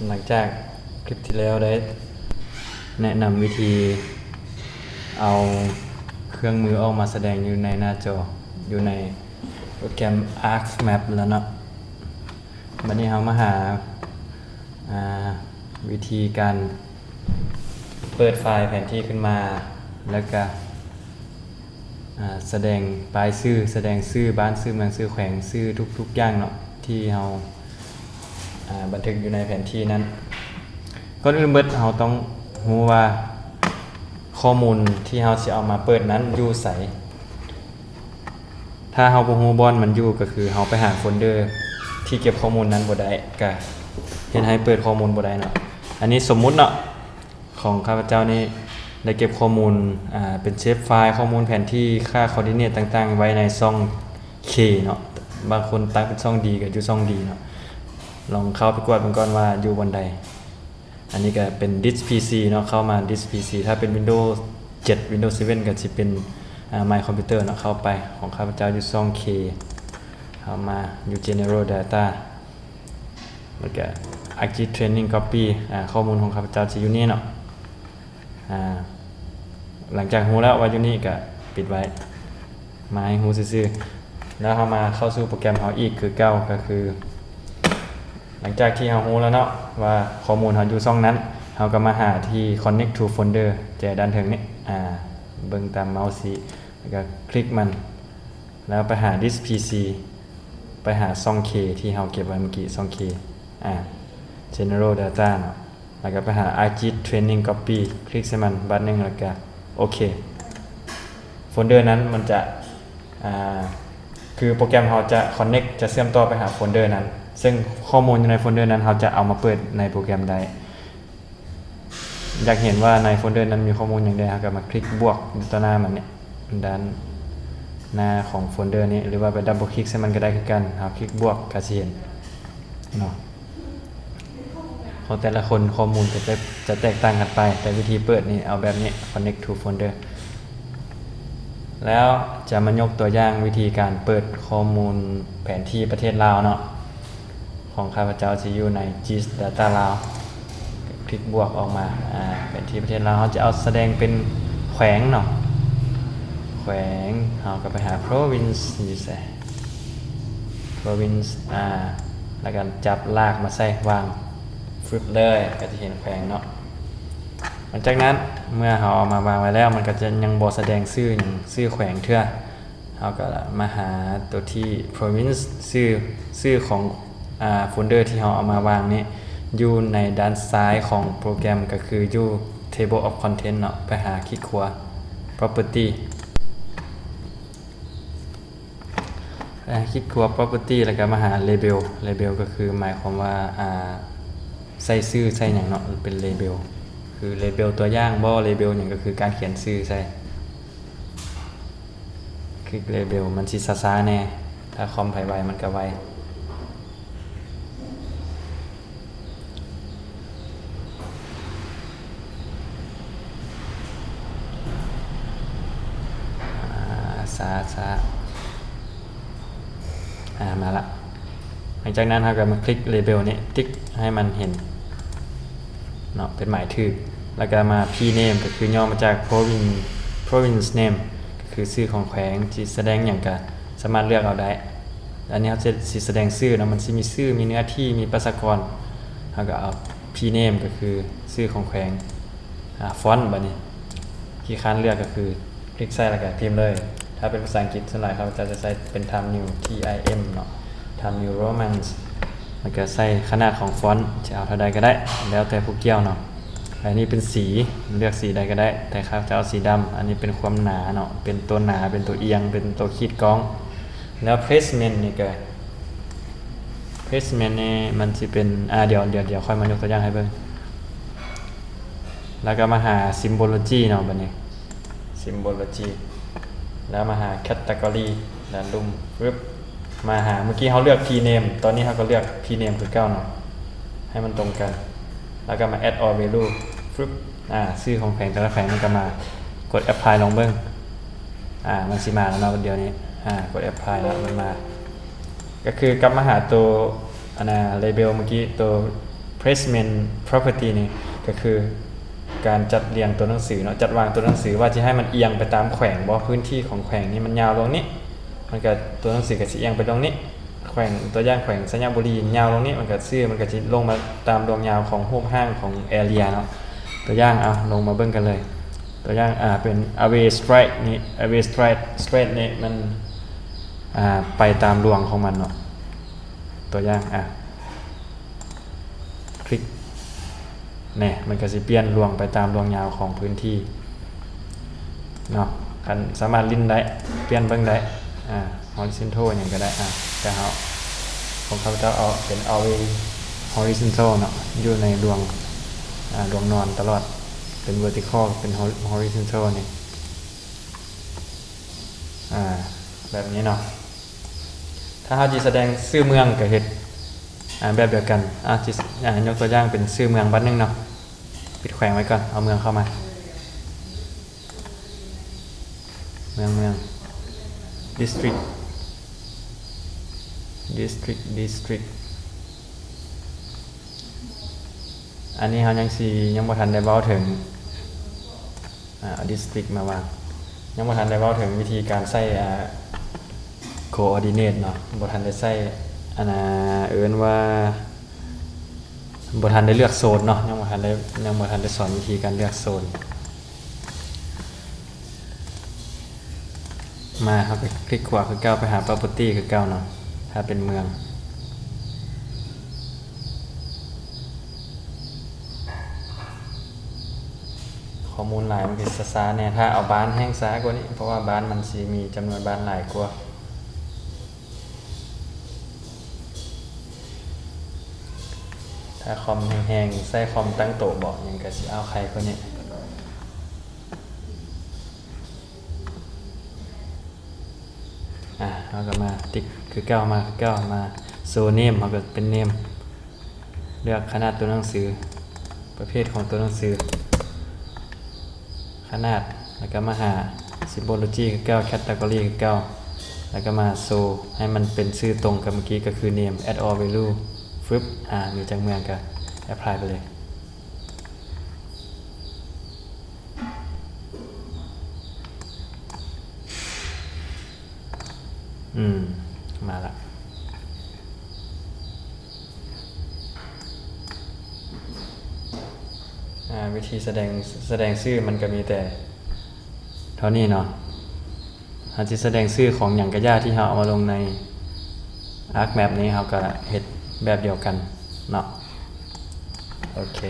ຫຼັງຈາກຄລິບທີ່ແລ້ວໄດ້ແນະນຳວິທີເອົາເຄື່ອງມືອອກມາສະແດງຢູ່ໃນໜ້າຈໍ ຢູ່ໃນໂປຣແກຣມ ArcMap ແລ້ວເນາະ. ບັດນີ້ເຮົາມາຫາ ອ່າ ວິທີການເປີດໄຟລ໌ແຜນທີ່ຂຶ້ນມາ ແລ້ວກະ ອ່າ ສະແດງປ້າຍຊື່ ສະແດງຊື່ບ້ານ ຊື່ເມືອງ ຊື່ແຂວງ ຊື່ທຸກໆຢ່າງເນາະ ທີ່ເຮົາ ອ່າ ບັນທຶກຢູ່ໃນແຜນທີ່ນັ້ນ. ກ່ອນອື່ນເບິດເຮົາຕ້ອງຮູ້ວ່າຂໍ້ມູນທີ່ເຮົາຊິເອົາມາເປີດນັ້ນຢູ່ໃສ. ຖ້າເຮົາບໍ່ຮູ້ບ່ອນມັນຢູ່ ກໍຄືເຮົາໄປຫາໂຟນເດີທີ່ເກັບຂໍ້ມູນນັ້ນບໍ່ໄດ້ ກະເຮັດໃຫ້ເປີດຂໍ້ມູນບໍ່ໄດ້ເນາະ. ອັນນີ້ສົມມຸດເນາະ ຂອງຂ້າພະເຈົ້ານີ້ໄດ້ເກັບຂໍ້ມູນ ອ່າ ເປັນເຊບໄຟລ໌ ຂໍ້ມູນແຜນທີ່ ຄ່າຄອດດີເນດຕ່າງໆ ໄວ້ໃນຊ່ອງ K ເນາະ. ບາງຄົນຕັ້ງເປັນຊ່ອງ D ກໍຢູ່ຊ່ອງ D ເນາະ. ລອງເຂົ້າໄປກວດເບິ່ງກ່ອນວ່າຢູ່ບ່ອນໃດ. ອັນນີ້ກໍເປັນດິສພີຊີເນາະ ເຂົ້າມາດິສພີຊີ ຖ້າເປັນວິນໂດເຈັດ ວິນໂດເຊເວັນ ກໍຊິເປັນ ອ່າ ມາຍຄອມພິວເຕີເນາະ. ເຂົ້າໄປ ຂອງຂ້າພະເຈົ້າຢູ່ຊ່ອງ K ເຂົ້າມາຢູ່ General Data ແລ້ວກໍ Arcgis Training Copy ອ່າ ຂໍ້ມູນຂອງຂ້າພະເຈົ້າຊິຢູ່ນີ້ເນາະ. ອ່າ ຫຼັງຈາກຮູ້ແລ້ວວ່າຢູ່ນີ້ກະປິດໄວ້ ມາໃຫ້ຮູ້ຊື່ໆ. ແລ້ວເຮົາມາເຂົ້າສູ່ໂປຣແກຣມເຮົາອີກຄືເກົ່າ ກໍຄື ຫຼັງຈາກທີ່ເຮົາຮູ້ແລ້ວເນາະວ່າຂໍ້ມູນເຮົາຢູ່ຊ່ອງນັ້ນ ເຮົາກໍມາຫາທີ່ Connect to Folder ແຈດ້ານເທິງນີ້ ອ່າ ເບິ່ງຕາມເມົາສ໌ຊີ້ ແລ້ວກໍຄລິກມັນ ແລ້ວໄປຫາດິສພີຊີ ໄປຫາຊ່ອງ K ທີ່ເຮົາເກັບໄວ້ເມື່ອກີ້ ຊ່ອງ K ອ່າ General Data ເນາະ. ແລ້ວກໍໄປຫາ Arcgis Training Copy ຄລິກໃສ່ມັນບາດໜຶ່ງ ແລ້ວກໍໂອເຄ. ໂຟນເດີນັ້ນມັນຈະ ອ່າ ຄືໂປຣແກຣມເຮົາຈະ connect ຈະເຊື່ອມຕໍ່ໄປຫາໂຟນເດີນັ້ນ ເຊິ່ງຂໍ້ມູນຢູ່ໃນໂຟນເດີນັ້ນ ເຮົາຈະເອົາມາເປີດໃນໂປຣແກຣມໄດ້. ຢາກເຫັນວ່າໃນໂຟນເດີນັ້ນມີຂໍ້ມູນຫຍັງແດ່ ເຮົາກໍມາຄລິກບວກຢູ່ຕໍ່ໜ້າມັນນີ້ ດ້ານໜ້າຂອງໂຟນເດີນີ້ ຫຼືວ່າໄປດັບເບິນຄລິກໃສ່ມັນກໍໄດ້ຄືກັນ. ເຮົາຄລິກບວກກໍຊິເຫັນເນາະ. ຂອງແຕ່ລະຄົນຂໍ້ມູນກໍຈະ ຈະແຕກຕ່າງກັນໄປ ແຕ່ວິທີເປີດນີ້ເອົາແບບນີ້ Connect to Folder. ແລ້ວຈະມາຍົກຕົວຢ່າງວິທີການເປີດຂໍ້ມູນແຜນທີ່ປະເທດລາວເນາະ ຂອງຂ້າພະເຈົ້າຊິຢູ່ໃນ gis Data ລາວ ຄລິກບວກອອກມາ ອາ ແຜນທີ່ປະເທດລາວ ເຮົາຈະເອົາສະແດງເປັນແຂວງເນາະ ແຂວງ ເຮົາກໍໄປຫາ province ຢູ່ໃສ province ອາ ແລ້ວກໍຈັບລາກມາໃສ່ວາງ ຟຶບເລີຍ ກໍຈະເຫັນແຂວງເນາະ. ຫຼັງຈາກນັ້ນເມື່ອເຮົາເອົາມາວາງໄວ້ແລ້ວ ມັນກໍຈະຍັງບໍ່ສະແດງຊື່ຫຍັງ ຊື່ແຂວງເທື່ອ ເຮົາກໍມາຫາຕົວທີ່ province ຊື່ ຊື່ຂອງ ອ່າ ໂຟນເດີທີ່ເຮົາເອົາມາວາງນີ້ ຢູ່ໃນດ້ານຊ້າຍຂອງໂປຣແກຣມ ກໍຄືຢູ່ table of content ເນາະ. ໄປຫາຄລິກຂວາ property ໄປຫາຄລິກຂວາ property ແລ້ວກໍມາຫາ label label ກໍຄືໝາຍຄວາມວ່າ ອ່າ ໃສ່ຊື່ໃສ່ຫຍັງເນາະ ເປັນ label ຄື label ຕົວຢ່າງບໍ label ຫຍັງ ກໍຄືການຂຽນຊື່ໃສ່. ຄລິກ label ມັນຊິຊ້າໆແດ່ ຖ້າຄອມໃຜໄວມັນກໍໄວ. ອາ ຊ້າໆ ອາ ມາລະ. ຫຼັງຈາກນັ້ນເຮົາກໍມາຄລິກ label ນີ້ ຕິກໃຫ້ມັນເຫັນເນາະ ເປັນໝາຍຖືກ ແລ້ວກໍມາ P name ກໍຄືຫຍໍ້ມາຈາກ province province name ກໍຄືຊື່ຂອງແຂວງ ຊິສະແດງຫຍັງກໍສາມາດເລືອກເອົາໄດ້. ອັນນີ້ເຮົາຈະ ຊິສະແດງຊື່ເນາະ ມັນຊິມີຊື່ ມີເນື້ອທີ່ ມີປະຊາກອນ ເຮົາກໍເອົາ P name ກໍຄືຊື່ຂອງແຂວງ ອາ font ບັດນີ້ ຂີ້ຄ້ານເລືອກກໍຄື ຄລິກໃສ່ແລ້ວກໍພິມເລີຍ. ຖ້າເປັນພາສາອັງກິດ ສ່ວນຫຼາຍເຂົາເຈົ້າຈະໃຊ້ເປັນ Times New T I M ເນາະ Times New Roman ແລ້ວກໍໃສ່ຂະໜາດຂອງຟອນ ຈະເອົາເທົ່າໃດກໍໄດ້ ແລ້ວແຕ່ຜູ້ກ່ຽວເນາະ. ແລະ ນີ້ເປັນສີ ເລືອກສີໃດກໍໄດ້ ແຕ່ຂ້າພະເຈົ້າເອົາສີດຳ. ອັນນີ້ເປັນຄວາມໜາເນາະ ເປັນຕົວໜາ ເປັນຕົວອຽງ ເປັນຕົວຂີດກ້ອງ. ແລ້ວ placement ນີ້ກໍ placement ນີ້ມັນຊິເປັນ ອາ ດຽວ ດຽວ ດຽວຂ້ອຍມາຍົກຕົວຢ່າງໃຫ້ເບິ່ງ. ແລ້ວກໍມາຫາ Symbology ເນາະ ບັດນີ້ Symbology ແລ້ວມາຫາ Category ດ້ານລຸ່ມ ປຶບ ມາຫາ ເມື່ອກີ້ເຮົາເລືອກ P name ຕອນນີ້ເຮົາກໍເລືອກ P name ຄືເກົ່າເນາະ ໃຫ້ມັນຕົງກັນ ແລ້ວກໍມາ Add all value ປຶບ ອາ ຊື່ຂອງແຂວງແຕ່ລະແຂວງມັນກໍມາ ກົດ Apply ລອງເບິ່ງ ອາ ມັນຊິມາແລ້ວເນາະ ດຽວນີ້ ອາ ກົດ Apply ແລ້ວມັນມາ ກໍຄືກັບມາຫາໂຕ ອັນນ່າ label ເມື່ອກີ້ ໂຕ placement property ນີ້ກໍຄືການຈັດລຽງຕົວໜັງສືເນາະ, ຈັດວາງຕົວໜັງສືວ່າຊິໃຫ້ມັນອຽງໄປຕາມແຂວງບໍ່, ພື້ນທີ່ຂອງແຂວງນີ້ມັນຍາວລວງນີ້ ມັນກໍ ຕົວໜັງສືກໍຊິອຽງໄປລວງນີ້. ແຂວງ ຕົວຢ່າງແຂວງໄຊຍະບູລີຍາວລວງນີ້ ມັນກໍຊື່ມັນກໍຊິລົງມາຕາມລວງຍາວຂອງຮູບຮ່າງຂອງ area ເນາະ. ຕົວຢ່າງ ເອົາ ລົງມາເບິ່ງກັນເລີຍ. ຕົວຢ່າງ ອ່າ ເປັນ away straight ນີ້ away straight straight ນີ້ມັນ ອ່າ ໄປຕາມລວງຂອງມັນເນາະ. ຕົວຢ່າງ ອ່າ ຄລິກ ແນ່ ມັນກໍຊິປ່ຽນລວງໄປຕາມລວງຍາວຂອງພື້ນທີ່ເນາະ. ຄັນສາມາດຫຼິ້ນໄດ້ ປ່ຽນເບິ່ງໄດ້ ອ່າ horizontal ຫຍັງກໍໄດ້. ອ່າ ແຕ່ເຮົາ ຂອງຂ້າພະເຈົ້າເອົາເປັນ always horizontal ເນາະ, ຢູ່ໃນລວງ ອ່າ ລວງນອນຕະຫຼອດ, ເປັນ vertical ເປັນ horizontal ນີ້ ອ່າ ແບບນີ້ເນາະ. ຖ້າເຮົາຊິສະແດງຊື່ເມືອງກໍເຮັດ ອ່າ ແບບດຽວກັນ. ອ່າ ຊິ ອ່າ ຍົກຕົວຢ່າງເປັນຊື່ເມືອງບາດໜຶ່ງເນາະ, ປິດແຂວງໄວ້ກ່ອນ ເອົາເມືອງເຂົ້າມາ. ເມືອງ ເມືອງ district district district ອັນນີ້ເຮົາຍັງຊິ ຍັງບໍ່ທັນໄດ້ເວົ້າເຖິງ ອ່າ district ມາວາງ. ຍັງບໍ່ທັນໄດ້ເວົ້າເຖິງວິທີການໃຊ້ ອ່າ coordinate ເນາະ, ບໍ່ທັນໄດ້ໃຊ້ ອັນນ່າ ເອີ້ນວ່າ ບໍ່ທັນໄດ້ເລືອກໂຊນເນາະ, ຍັງບໍ່ທັນໄດ້ ຍັງບໍ່ທັນໄດ້ສອນວິທີການເລືອກໂຊນ. ມາ ເຮົາກໍຄລິກຂວາຄືເກົ່າ ໄປຫາ property ຄືເກົ່າເນາະ, ຖ້າເປັນເມືອງ. ຂໍ້ມູນຫຼາຍມັນກໍຊິຊ້າໆແດ່, ຖ້າເອົາບ້ານແຮ່ງຊ້າກວ່ານີ້ ເພາະວ່າບ້ານມັນຊິມີຈຳນວນບ້ານຫຼາຍກວ່າ. ຖ້າຄອມແຮງໆ ໃຊ້ຄອມຕັ້ງໂຕະເບາະຫຍັງກໍຊິເອົາໄຄກວ່ານີ້. ອ່າ ເຮົາກໍມາຕິກຄືເກົ່າ ມາຄືເກົ່າ ມາ show name ເຮົາກໍເປັນ name, ເລືອກຂະໜາດຕົວໜັງສື ປະເພດຂອງຕົວໜັງສື ຂະໜາດ ແລ້ວກໍມາຫາ symbology ຄືເກົ່າ category ຄືເກົ່າ ແລ້ວກໍມາ show ໃຫ້ມັນເປັນຊື່ຕົງກັບເມື່ອກີ້ ກໍຄື name, add all value ຟຶບ ອ່າ ມີຈັກເມືອງກໍ apply ໄປເລີຍ. ອືມ ມາລະ. ອ່າ ວິທີສະແດງ ສະແດງຊື່ມັນກໍມີແຕ່ເທົ່ານີ້ເນາະ. ເຮົາຊິສະແດງຊື່ຂອງຫຍັງກະຢ່າທີ່ເຮົາເອົາມາລົງໃນ ArcMap ນີ້ ເຮົາກະເຮັດແບບດຽວກັນເນາະ. ໂອເຄ.